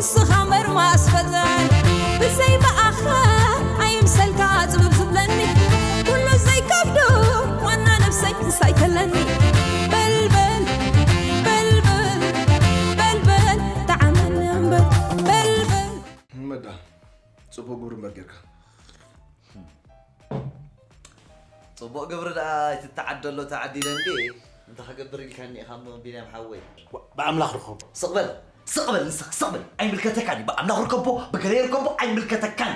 ንስኻ መርማስ ፈዛን ብዘይ ብኣኻ ኣይምሰልካ ጽብብ ዝብለኒ ኩሉ ዘይከብዱ ዋና ነብሰይ ንሳይ ከለኒ በልበል በልበል በልበል ጣዕመኒ እምበር በልበል መዳ ጽቡቅ ግብሪ እምበር ጌርካ ጽቡቕ ግብሪ ደኣ ኣይትተዓደሎ ተዓዲለ እንዴ እንታይ ክገብር ኢልካኒ ኢኻ እሞ ቢንያም ሓወይ ብኣምላኽ ርኸቦ ስቕበል ስቕበል ንስኻ ስቕበል ኣይምልከተካን እዩ ብኣምላኽ ርከቦ ብገለ ርከቦ ኣይምልከተካን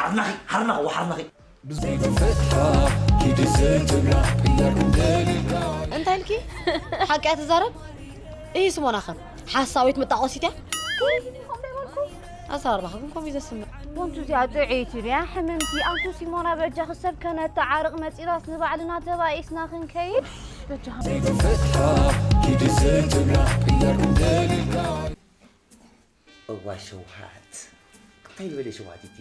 ሓርናኺ ሓርናኺ ወሓርናኺ ብዘይትፈትሓ ኪዲ ዘትብላ ቅያር እንደልካ እንታይ ኢልኪ ሓቂ እያ ትዛረብ እሂ ስሞና ኸ ሓሳዊት መጣቆሲት እያ ኣዛራርባኻ ግን ከምኡ እዩ ዘስምዕ ወንቱ እዚኣ ጥዕይቲ ድያ ሕምምቲ ኣንቱ ሲሞና በጃኺ ሰብ ከነተዓርቕ መፂናስ ንባዕልና ተባኢስና ክንከይድ ዘይትፈትሓ ኪዲ ዘትብላ ቅያር እንደልካ እዋ ሸውሃት እንታይ ዝበለ ሸውሃት እቲ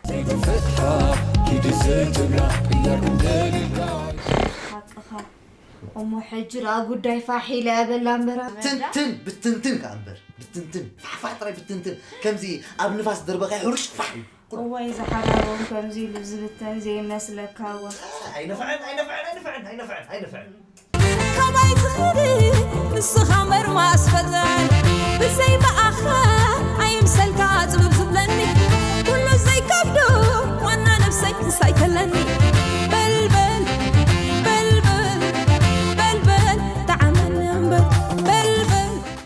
ዘይትፈትሓ ኪዲ ዘትብላ ቅያር እንደልካ ሓቅኻ እሞ ሕጂ ደኣ ጉዳይ ፋሕ ኢለ እያ በላ እምበራ ትንትን ብትንትን ከኣ እምበር ብትንትን ፋሕፋሕ ጥራይ ብትንትን ከምዚ ኣብ ንፋስ ደርበኻ ሕሩሽ ፋሕ እዩ እዋይ ዝሓዳሮም ከምዚ ኢሉ ዝብተን ዘይመስለካ እዋ ኣይነፍዐን ኣይነፍዐን ኣይነፍዐን ኣይነፍዐን ኣይነፍዐን ካባይ ዝኽድ ንስኻ መርማስ ፈዛን ብዘይ ብኣኻ